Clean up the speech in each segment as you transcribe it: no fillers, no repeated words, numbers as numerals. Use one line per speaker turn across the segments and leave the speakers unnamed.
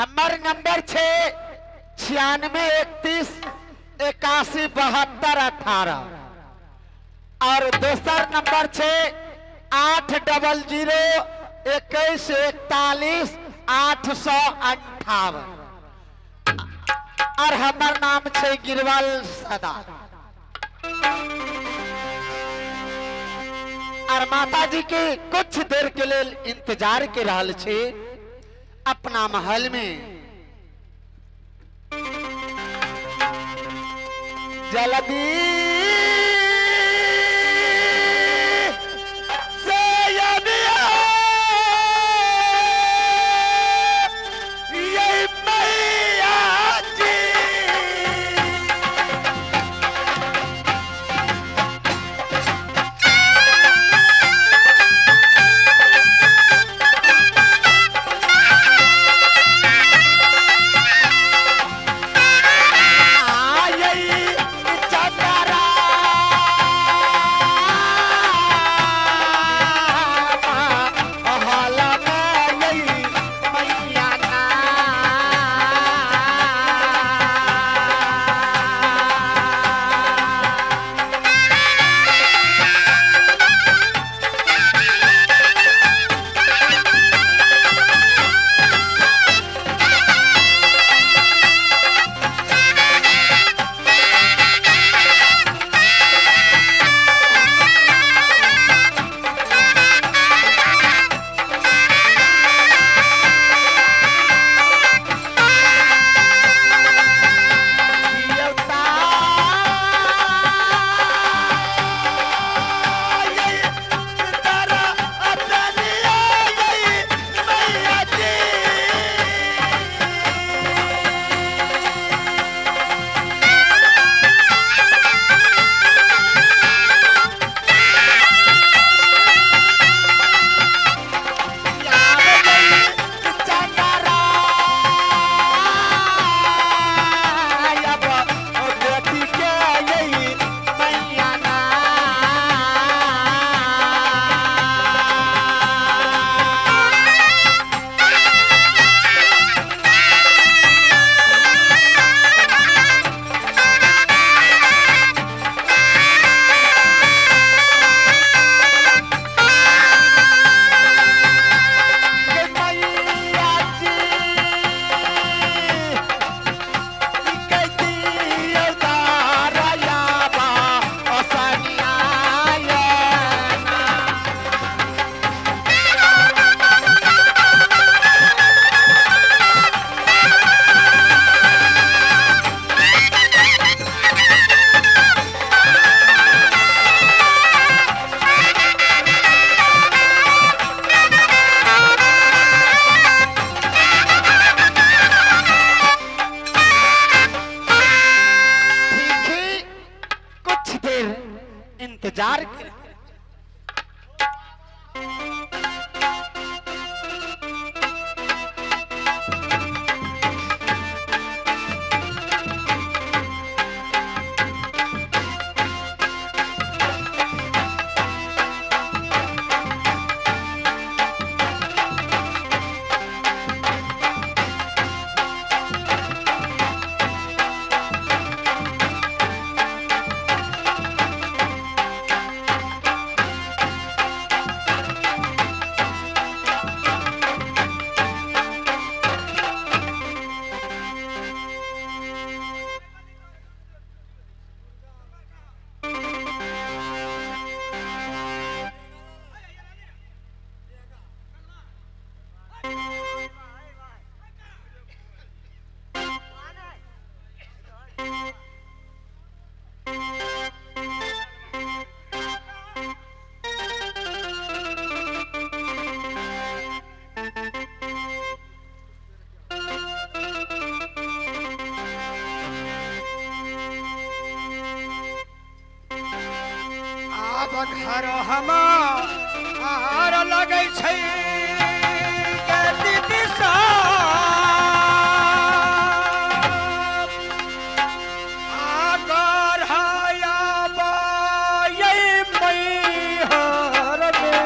हमर नंबर छे 96 31 81 72 18 और दोसर नंबर छे 8 00 21 41 858 और हमर नाम छे गिरवाल सदा। और माता जी के कुछ देर के लिए इंतजार के रहल छे अपना महल में। जल्दी से ये मैया जी। आई चंदरा हला में मैया ना। कुछ देर इंतजार कर।
आब घर हमार लगै छै के दीदी साहब। आगर हया बायै मैहर में।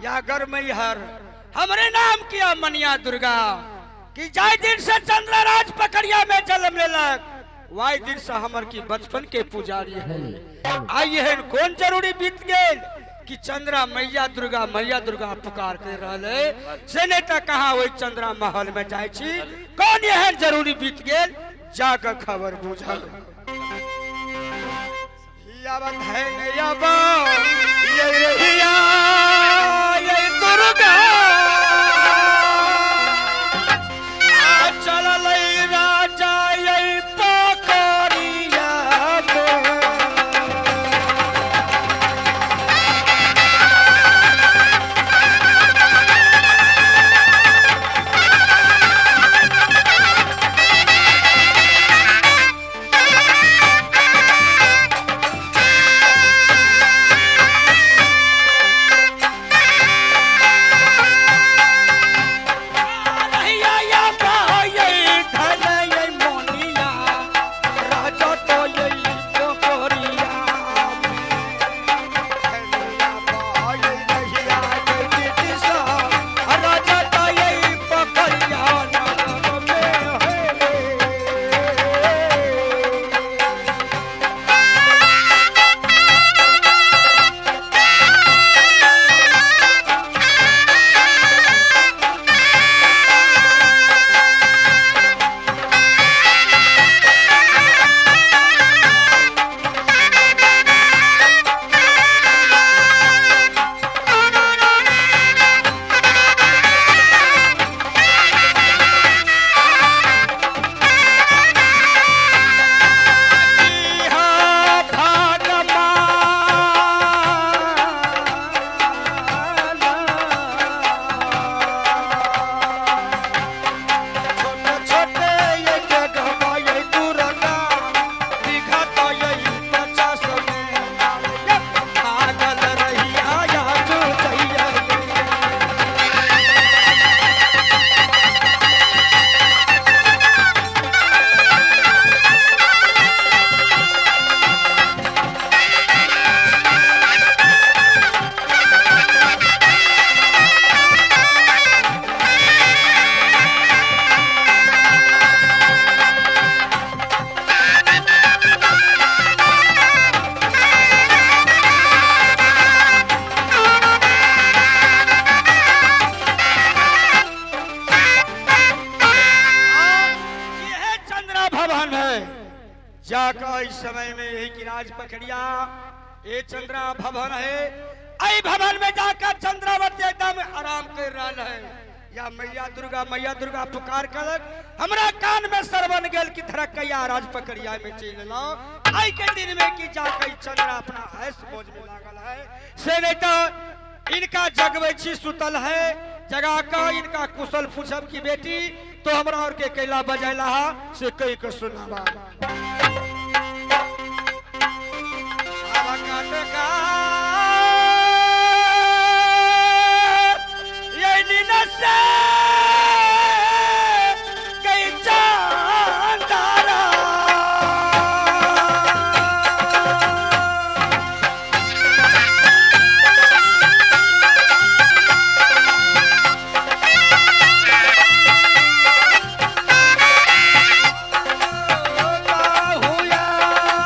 या गरमैहर हमरे नाम किया मनिया दुर्गा कि जाय दिन से चंद्रराज पकड़िया में जन्म लेलक वाई दिन से हमर की बचपन के पुजारी है। आई एहन कोन जरूरी बीत गेल कि चंद्रा मैया दुर्गा पुकार कर रहल है से नहीं तो कहाँ वही चंद्रा महल में जाय छी, कौन एहन जरूरी बीत गेल जाकर खबर बुझल। दुर्गा चल राजा पकड़िया जाकर इस समय में यही कि राज पकड़िया ये चंद्रा भवन है, आई भवन में जाकर चंद्रावती एकदम आराम कर रहा है या मैया दुर्गा पुकार कर हमरा कान में सरवन गेल की धड़कैया राज पकड़िया में चल लो। आई के दिन में कि जाकर चंद्रा अपना ऐस बोझ में लागल है से नहीं तो इनका जगबै छी सुतल है जगा का इनका कुशल पूछब की बेटी तो हमरा और के कैला बजैला से कई के सुनाबा। हुआ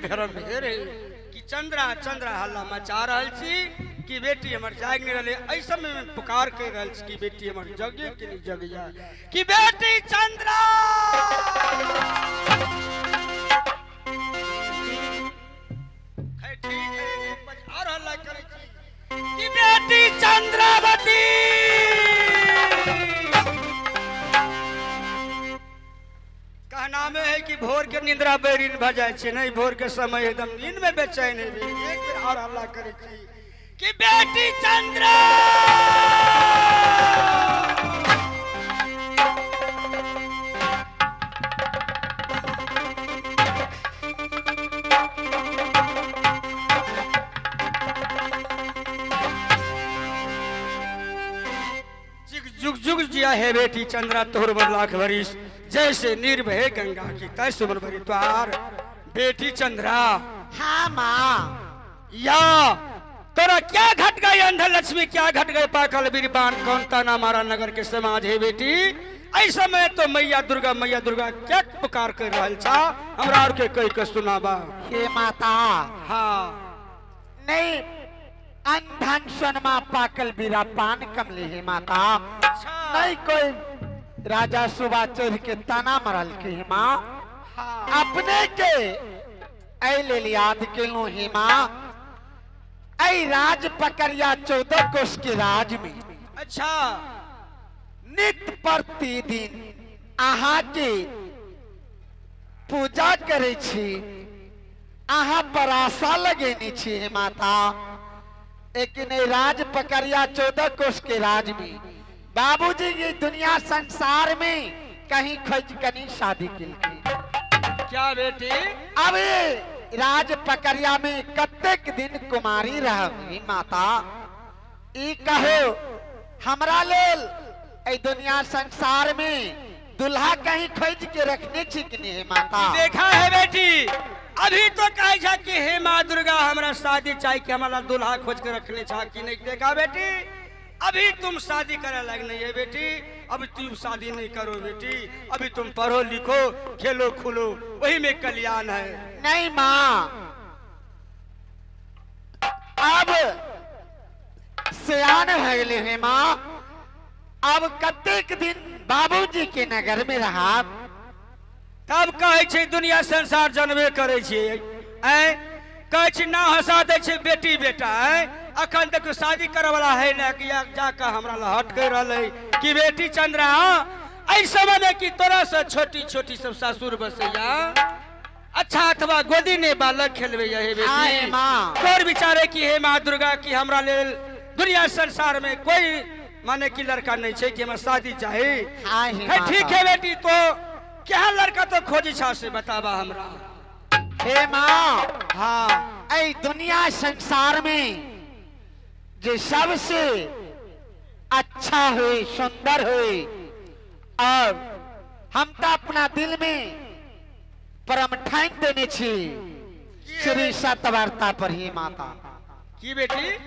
भरम भे रहे कि चंद्रा चंद्रा हल्ला मचा रहल छी कि बेटी हमर जाग नहीं रहले। एहि समय में पुकार कर रहल छी कि बेटी हमर जगे कि नहीं जगिया कि बेटी चंद्रा। ठीक है, और हल्ला करै छी कि बेटी चंद्रावती। कहना में है कि भोर के निंद्रा बैरिन भ जाइ छै, नहीं भोर के समय एकदम नींद में बेचैन है। एक बेर और हल्ला करै छी कि बेटी चंद्रा। जुग जुग जिया है बेटी चंद्रा तोहर बर लाख बरिस, जैसे नीर बहे गंगा की तैसे उमर भरी द्वार। बेटी चंद्रा।
हाँ माँ।
या तोरा क्या घट गई अंधा लक्ष्मी, क्या घट गए पाकल बीरबान, कौन ताना मारा नगर के समाज है बेटी। ऐसा में तो मैया दुर्गा मैया दुर्गा क्या पुकार कर रहल छा, हमरा और के कई के सुनाबा।
हे माता।
हाँ
नहीं अंधन सोनमा पाकल बीरा पान कमले हे माता।
अच्छा।
नहीं कोई राजा सुबह चढ़ के ताना मरल के हे माँ।
हाँ।
अपने के ऐ लेल याद केलहुँ हे माँ। ऐ राज पकड़िया 14 कोस के राज में।
अच्छा।
नित प्रतिदिन अहाँ के पूजा करे छी, अहाँ पर आशा लगेने छी हे माता। लेकिन राज पकड़िया 14 कोस के राज में बाबूजी ये दुनिया संसार में कहीं खोज कहीं शादी के।
क्या बेटी?
अब राज पकड़िया में कतेक दिन कुमारी रही माता, ई कहो हमरा लेल ए दुनिया संसार में दुल्हा कहीं खोज के रखने छी कि नहीं माता?
देखा है बेटी, अभी तो कहे छा कि हे माँ दुर्गा हमरा शादी चाहिए कि हमारा दुल्हा खोज के रखने छा कि नहीं। देखा बेटी, अभी तुम शादी करे लायक नहीं है बेटी, अभी तुम शादी नहीं करो बेटी, अभी तुम पढ़ो लिखो खेलो खुलो, वही में कल्याण है।
नहीं माँ, अब सियान भगले है माँ, अब कतेक दिन बाबूजी के नगर में रहा।
तब कहे छै दुनिया संसार जनबे करे छै, ऐ कहे छै ना हंसा दे छै बेटी बेटा, ऐ अखन तक शादी करे वाला है ना कि जाकर हमरा लहट कर रहल है कि बेटी चंद्रा ऐ समय में कि तोरा से छोटी छोटी सब सासुर बसैया, अच्छा अथवा गोदी ने बालक खेलबे हे बेटी। तोर विचारे कि हे माँ दुर्गा कि हमरा लेल दुनिया संसार में कोई माने कि लड़का नहीं छै कि हमरा शादी चाही। ठीक है बेटी, तो क्या लड़का तो खोजी छा से बताबा हमरा।
हे माँ।
हाँ
ऐ दुनिया संसार में जे सबसे अच्छा हुई सुंदर हुई, और हम तो अपना दिल में परम ठान देने छी श्री सतवार्ता पर ही माता।
की बेटी?